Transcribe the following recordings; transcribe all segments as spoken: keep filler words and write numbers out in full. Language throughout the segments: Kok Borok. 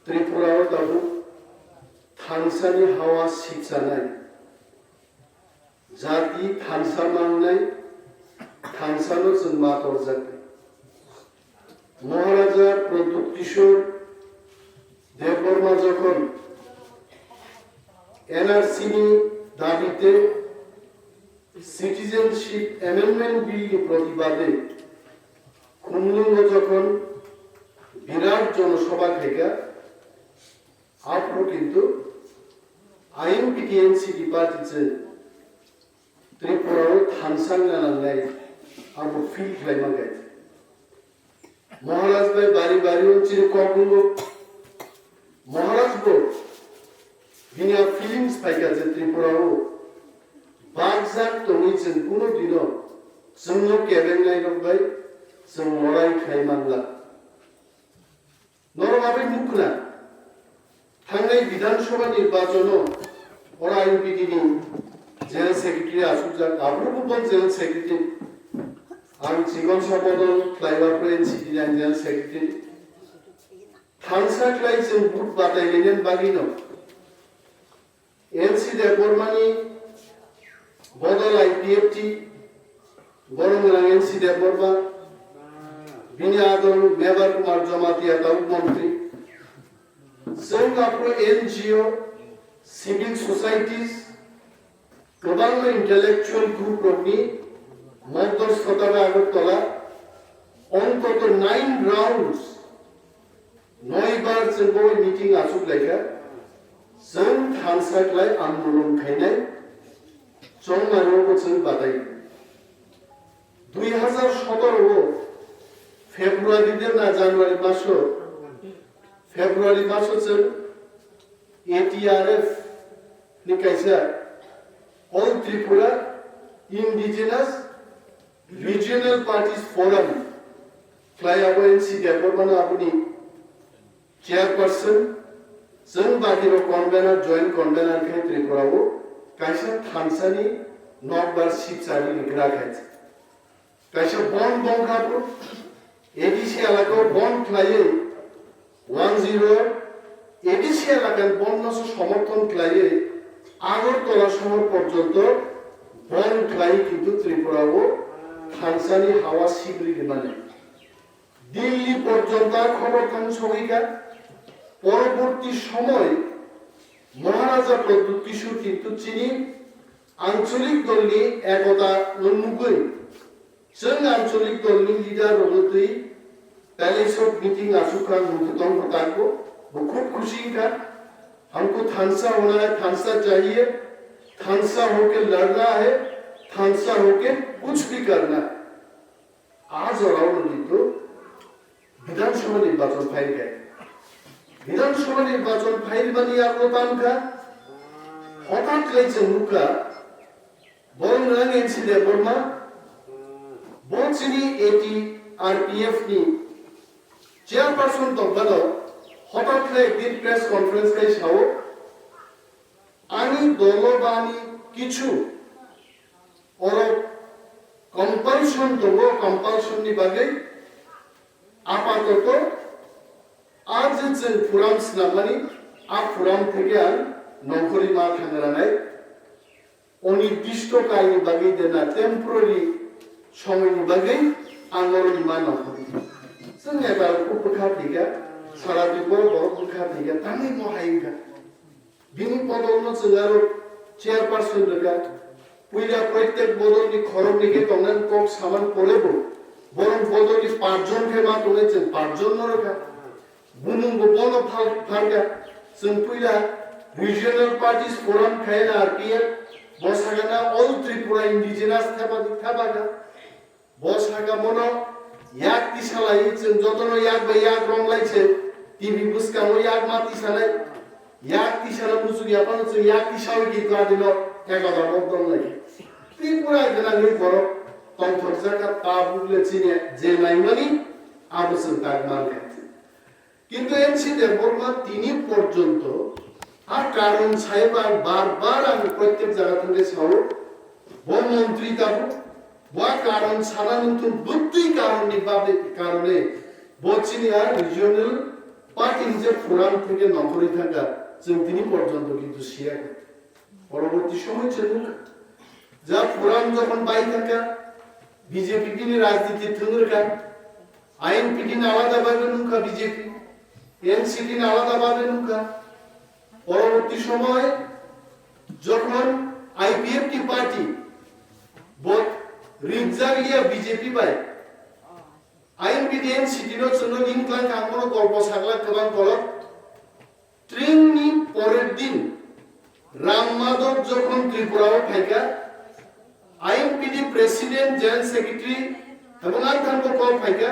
Tripura o tabuk thansani hawa siksanai, jati thansa mangnai, thansano chwng ma torjaknai. Maharaja Pradyut Kishore Debbarma jokhon N R C ni dabite Citizenship Amendment Bill ni protibade Khumulwngo jokhon birat jonosabha khaikha, aphuru kintu I N P T N C D party chwng Tripura o thansa wngna nangnai abo feel khlaima khe. Maharaj bai bari bari o chini kok wngo. Maharaj bo bini a feelings phaikha je Tripura o bakjak tongwi chwng kunu dino chwngno kebengnai rok bai chwng lorai khlai manla. Norok abai nukna thangnai Bidhan Sabha nirbachon o ora I N P T ni General Secretary asukjak, aphuru bo General Secretary. Ang chikon sa bodol khlaiba pro N C D ni ang General Secretary. Thansa khlai chwng vote batai lainani bagwi no N C Debbarma ni bodol I P F T, borok gwnang N C Debbarma, bini adol Mebar Kumar Jamatia tabuk montri. Chwng aphuru N G O, civil societies, kwbangma intellectual group rokni modor sotaba Agartala, ontoto nine rounds, noi bar chwng bo meeting achuk laikha, chwng thansa khlai andolon khainai, chongmani bo chwng batai. Dui hazar sotoro o February de na January maso, February maso chwng A T R F ni kaisa All Tripura Indigenous Regional Parties Forum khlai abo N C Debbarma no aboni chairperson, chwng bagwi rok convener, joint convener khe Tripura o kaisa thansani nokbar sipchari ni gra khai. Kaisa bon bongkha bo A D C elaka o bon khlaiwi one zero A D C elaka ni bon no se somorthon khlaiwi Agartala sohor porjonto bon khlaiwi kintu Tripura o thansani hawa sibri rimani. Delhi porjonto a khobor thang sogwi kha. Poroborti somoy Maharaja Pradyut Kishore kintu chini ancholik dolni ekota no nugwi chwng ancholik dolni leader rokno twi palace o meeting achuk kha, nugwi tongkha tangbo, bo khub khushi wngkha. हमको थानसा होना है, थानसा चाहिए, थानसा होके लड़ना है, थानसा होके कुछ भी करना है। A jorao no kintu Bidhan Sabha nirbachon phaikha. Bidhan Sabha nirbachon phaimani yago tangkha. Hothat khlai chwng nukha, borok nwng N C Debbarma, bo chini A T R P F ni chairperson tongphano, hothat khlai din press conference khai sao, ani dolo ba ani kichu oro compulsion tongo, compulsion ni bagwi apatoto a je chwng forum snamani, a forum theke ang nongkhorwi ma thangranai. Onirdisto kalni bagwi de na temporary somoyni bagwi ang oro ni ma nongkhorwi. Chwng neta rok bwkha thika, sara Tripura borok bwkha thika, tangwi mo hai wngkha. Bini bodolno chwng aro chairperson rwkha. Puila proitek bodolni khoroknwi khe tongnani kok saman porebo borok bodolni pachjon khe ma tongnai, chwng pachjonno rwkha. Bumungbo bono phal-, phalkha. Chwng puila Regional Parties Forum khaina R P F, bo sakha na All Tripura Indigenous thepajak thepakha. Bo saka bono yak tisa lai, chwng jotono yak bai yak rong lai se, T V bwskango yak ma tisa lai, yak tisa no muchung ya phano chwng yak tisa wi di gadi no ekota rok rong lai. Tripura gwnangwi borok tongthokjak kha, tabuk le chini je naimani abo chwng tak mankha. Kintu N C Debbarma tini porjonto a karon sai ba ang bar bar ang prottek jaga thangwi sao, bo montri tabuk, bo a karon sana nungthung bwtwi karonni babe karone bo chini a regional Party ni je forum theke nongkhorwi thangkha, chwng tini porjonto kintu siyakha. Poroborti somoy chwng nukha. Ja forum jokhon bai thangkha, B J P bini rajniti thwng rwkha, I N P T ni alada bhabe nukha B J P, N C T ni alada bhabe nukha. Poroborti somoy jokhon I P F T party bo rijak liya B J P bai, I N P T N C T no chwngno ring tlang kha, ang bono golpo saglak kwbang kolok. Tring ni porer din Ram Madhav jokhon Tripura o phaikha, I N P T president, general secretary, ebong ang thangbo call phaikha,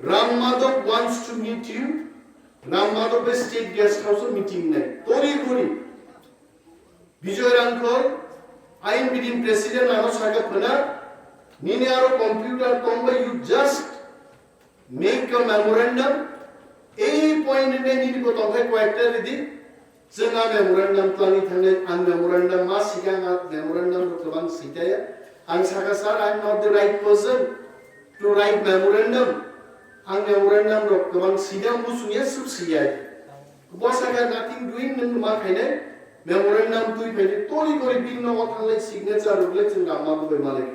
Ram Madhav wants to meet you, Ram Madhav bai state guest house o meeting nai. Tori gori. Bijoy Rangkhol, I N P T ni president ano saka phana, nini aro computer tongbai, you just make a memorandum, ei point hwnwi nini bo tongkhai koyekta ridi, chwng a memorandum twlangwi thangnai, ang memorandum ma sikha, ang a memorandum rok kwbang sitaya, ang saka, "Sir, I am not the right person to write memorandum, ang memorandum rok kwbang sida, musungya sub siya." Bo saka, "Nothing doing, nwng ma khainai, memorandum twi phaidi, tori gori bini nogo thanglai signature rwglai chwng Ram Madhav bai malai."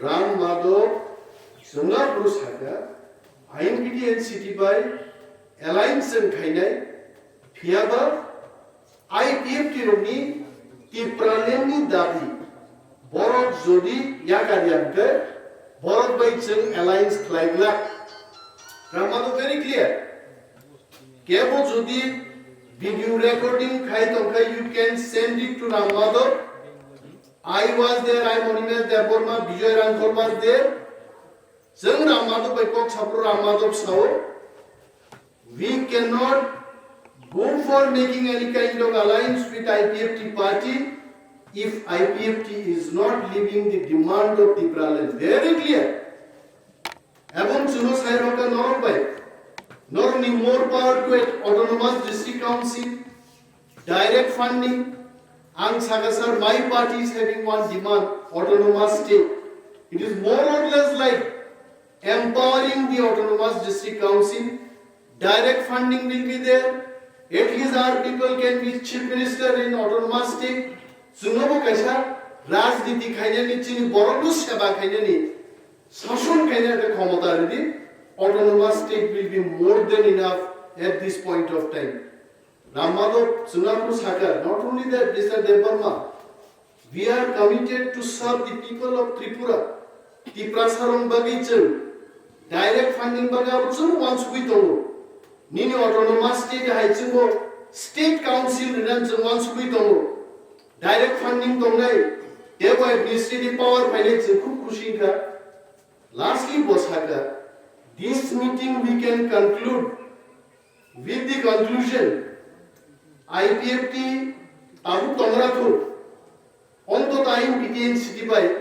Ram Madhav chwngno phuru saka, I N P T N C T bai alliance chwng khainai, phiyaba I P F T rokni Tipraland ni dabi borok jodi yakar ya hwnkhe borok bai chwng alliance khlai glak. Ram Madhav very clear. Kebo jodi video recording khai tongkha, you can send it to Ram Madhav. I was there, I, Animesh Debbarma, Bijoy Rangkhol was there. Chwng Ram Madhav bai kok saphuru Ram Madhav sao, "We cannot go for making any kind of alliance with I P F T party if I P F T is not leaving the demand of Tipraland." Very clear. Ebong chwngno sai rwkha norok bai, norokni more power to autonomous district council, direct funding. Ang saka, sir, my party is having one demand, autonomous state. It is more or less like empowering the autonomous district council, direct funding will be there. At least our people can be chief minister in autonomous state. Chwngno bo kaisa rajniti khainani, chini borokno seba khainani, shason khainani khomota ridi, autonomous state will be more than enough at this point of time. Ram Madhav chwngno saka, not only that, Mister Debbarma, we are committed to serve the people of Tripura. Tiprasa rok bagwi chwng direct funding bagwi abo chwng uansugwi tongo. Nini autonomous state hai chwngbo state council rwna chwng uansugwi tongo. Direct funding tongnai, tebo administrative power phainai chwng khub khusi wngkha. Lastly, bo saka, this meeting we can conclude with the conclusion, I P F T tabuk tongra thuk, ontoto I N P T N C T bai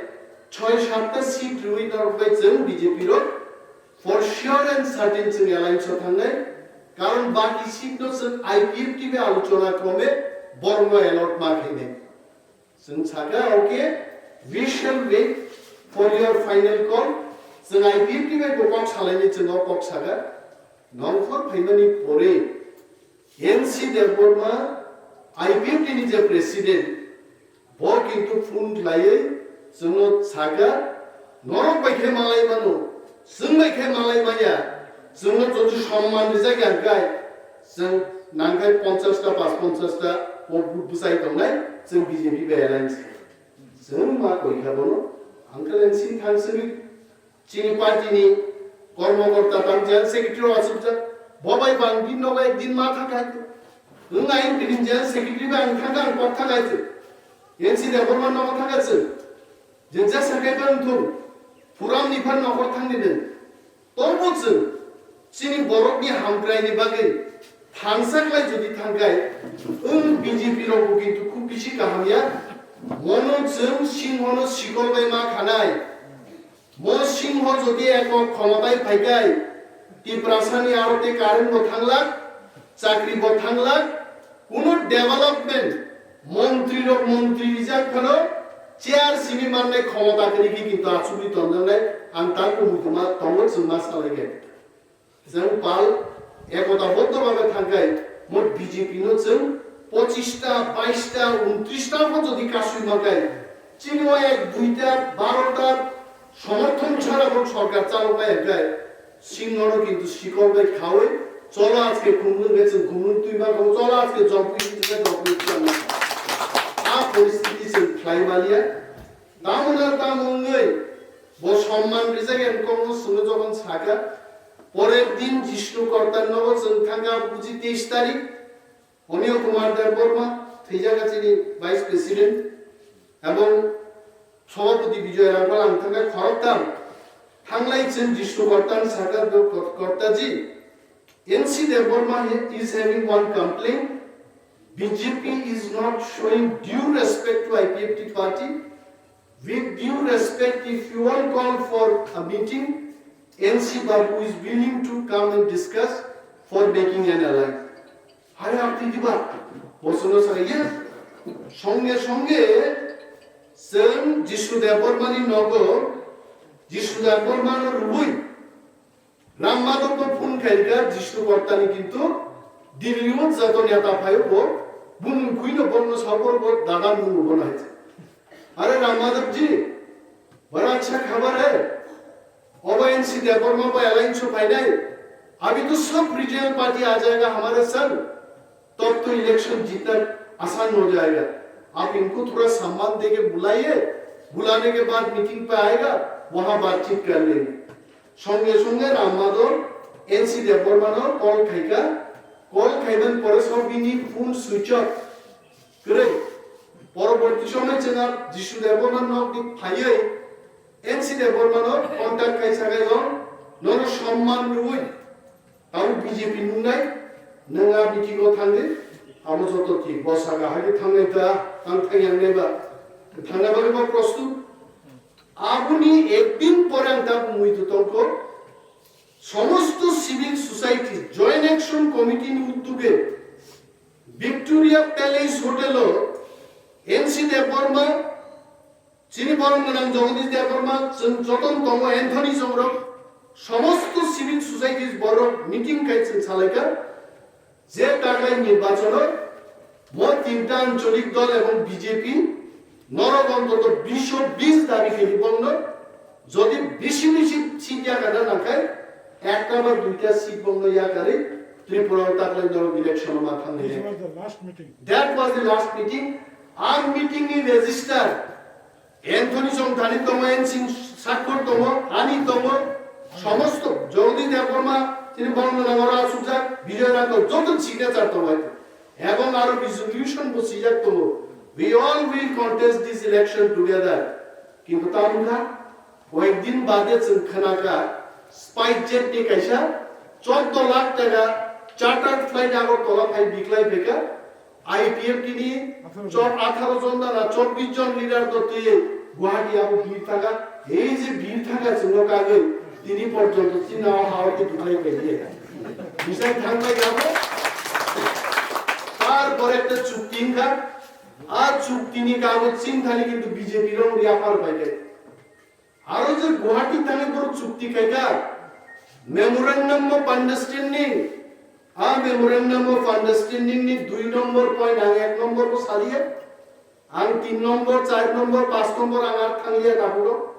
choi satta seat rwi norok bai chwng B J P rok for sure and certain chwng alliance o thangnai, karon baki seat no chwng I P F T bai alochona krome borokno allot ma khainai. Chwng saka, "Okay, we shall wait for your final call." Chwng I P F T bai bo kok salaini chwng o kok saka. Nongkhor phaimani pore N C Debbarma, I P F T ni je president, bo kintu phone khlaiwi chwngno saka, "Norok bai khe malai mano, chwng bai khe malai manya, chwngno jodi somman rijak ya hwnkhe, chwng nangkhe ponchash ta, pas ponchash ta vote bwchai tongnai, chwng B J P bai alliance khe." Chwng ma koi kha bono, ang khe leng sini thang sini, chini party ni kormokorta tang general secretary rok achukjak, bo bai bang din nogo ek din ma thang khai. Wng I N P T ni general secretary bai ang thang kha, ang kok thang khai se. N C Debbarma nogo thang kha se. Je jesa khe bang thung, forum ni phan nokhor thang ni de. Tobo chwng chini borokni hamkraini bagwi thansa khlai jodi thangkhai, wng B J P rokbo kintu khub bisi kaham ya. Mono chwng Singhono sikol bai ma khanai. Mo Singho jodi ekok khomotai phaikhai, Tiprasani aro tei current bo thanglak, chakri bo thanglak, kuno development montri rok montri rijak phano chair simi mannai khomota kwrwi khe kintu achugwi tonjaknai ang tang kumui tongma tongo chwng ma salai khe. Jang pal Ekota boddo babe thangkai, mot B J P no chwng pochista, baista, untris ta bo jodi kasui makai, chini o ek, duita, barota somorthon chara bo sorkar chalok bai hwnkhe, singno no kintu sikol bai khaui, cholo ajke khumlung khe chwng khumlung twi ma kho, cholo ajke jopui hwnkhe jopui twi ma kho. A poristhiti chwng khlai maliya. Tamoni tamoni wngwi bo somman rijak, en kokno chwngno jokhon saka, porer din Jishnu Kortan nogo chwng thangkha buji teis tarik, Omio Kumar Debbarma thwijak chini vice president, ebong sobhapoti Bijoy Rangpal ang thangkha khoroktham thanglai chwng Jishnu Kortan saka, Kortaji, N C Debbarma is having one complaint. B J P is not showing due respect to I P F T party. With due respect, if you all call for a meeting, N C Babu is willing to come and discuss for making an alliance. Hari apni diba? Bosono saya. Songe songe, sen Jishu Debbarma ni nogo, Jishu Debbarma no rubui. Ram Madhav no phone khaikha Jishnu Kortani, kintu Delhi o joto neta phaio bo bumung khuino bongno sabor bo dada mung bo nai. Are Ram Madhav ji, bada achha khabar hai. Obo N C Debbarma bo alliance o phainai. Abhi to sab regional party aa jayega hamare saath. तब तो इलेक्शन जीतना आसान हो जाएगा। आप इनको थोड़ा सम्मान देके बुलाइए, बुलाने के बाद मीटिंग पे आएगा, वहां बातचीत कर लेंगे। Songe songe Ram Madhav N C Debbarma no call khaikha, call khaimani pore so bini phone switch off kwrwi. Poroborti somoi chwng Jishu Debbarma nok ni phaiwi N C Debbarma no contact khai sakai, nono somman rwui. Abo B J P nungnai, nwng a meeting o thangdi, abo joto thik, bo saka hai khe thangnai ta, ang thangya wngnai ba, thangna bagwi bo prostut. Aboni ek din pore ang tabuk muitu tongkho, somosto civil society joint action committee ni uddoge Victoria Palace Hotel o N C Debbarma, chini borom gwnang Jagadish Debbarma, chwng joto tongo, Anthony Chongrok, somosto civil societies borok meeting khai chwng salaikha, je taklai nirbachono mo tinta ancholik dol ebong B J P norok ontoto bish o bish dabi khaidi bongno, jodi bisi bisi seat yakana nangkhai, ekta ba duita seat bongno yakarwi Tripura o taklai norok election o ma thangnai. This was the last meeting. That was the last meeting. Ang meeting ni register Anthony Chongthani tongo, N C Sakhor tongo, ani tongo, somosto Jagadish Debbarma, tini borom gwnang oro achukjak, Bijoy Rangkal, joto signature tongo hai. Ebong aro resolution bo swijak tongo. We all will contest this election together. Kintu ta wngkha, koyek din bade chwng khnakha, SpiceJet ni kaisa chordo lakh taka chartered flight Agartala phai biklai phaikha, I P F T ni chor atharo jon dana chobbish jon leader do twi Guwahati abo bir thaka, ei je bir thaka chwngno kagwi tini porjonto chini o hao twi duklai paiye. Bisai thangbai abo. Tar pore ekta chukti wngkha, a chukti ni kagoj chini thani kintu B J P rok yapar bai khe. Aro je Guwahati thangwi borok chukti khaikha, Memorandum of Understanding, a Memorandum of Understanding ni dui number point, ang ek number bo saliya, ang tin number, char number, panch number ang ar thangliya tabukno.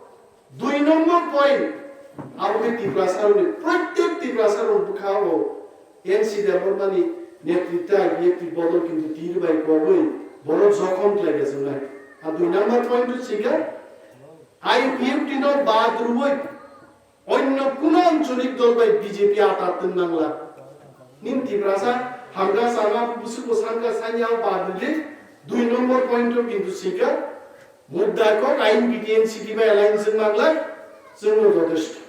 Dui number point, abo khe Tiprasa rokni, prottek Tiprasa rok bwkha o N C Debbarma ni netritwa, I P F T bodol kintu tir bai kogwi borok jokhom khlai rwjaknai. A dui number point to sikha, I P F T no bad rwui onno kuno ancholik dol bai B J P ata twn nangla. Ning Tiprasa hamkha sana busugo sanka sanya bad rwli dui number point o kintu sikha mudda kok ain B T N C T bai alliance nangla chwngno jotesto.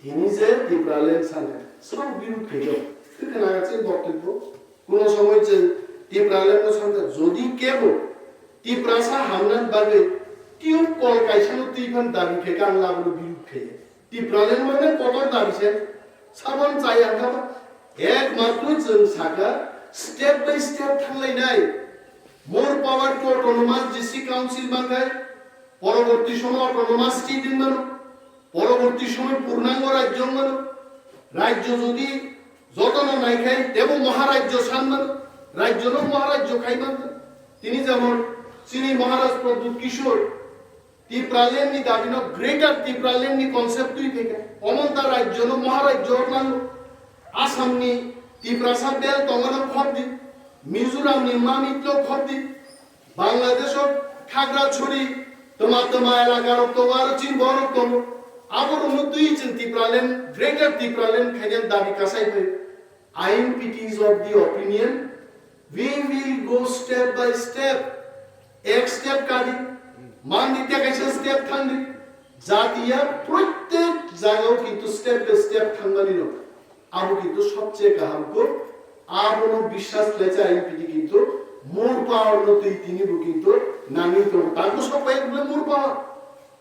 Tini je Tipraland sanka sabo birud khayo. Khwkha naga chini boktobbo. Kuno somoi chwng Tipraland no sanka jodi kebo Tiprasa hamnani bagwi tiyuk kol kaisa no twi phan dabi khaikha ang labono birud khayo. Tipraland mane kotor dabi se sabon chaya kha ba. Ek matro chwng saka step by step thanglainai. More power to autonomous district council mankhai. Poroborti somoy autonomous state wngmano, poroborti somoy purnango rajyo wngmano. Rajyo jodi Jotono naikhai tebo Maharajyo sanman, rajyono Maharajyo khaiman. Tini jemon chini Maharaj Pradyut Kishore Tipraland ni dabino Greater Tipraland ni concept twi phaikha. Omonta rajyono Maharajyo nango. Assam ni Tiprasa bel tongmano khobdi, Mizoram ni Mamit no khobdi, Bangladesh o Khagrachari toma toma elaka rok tongo, aro chini borok tongo. Abo rokno twi chwng Tipraland, Greater Tipraland khainani dabi kasai phai. I N P T is of the opinion, we will go step by step. Ek step kadi, mandi te kaisa step thangdi. Jatiya protek jagao kintu step by step thangmani no. Abo kintu sobche kaham ko. Abono biswas khlai cha I N P T kintu more power no twi tini bo kintu nangwi tongo. Tango sok pai bole more power.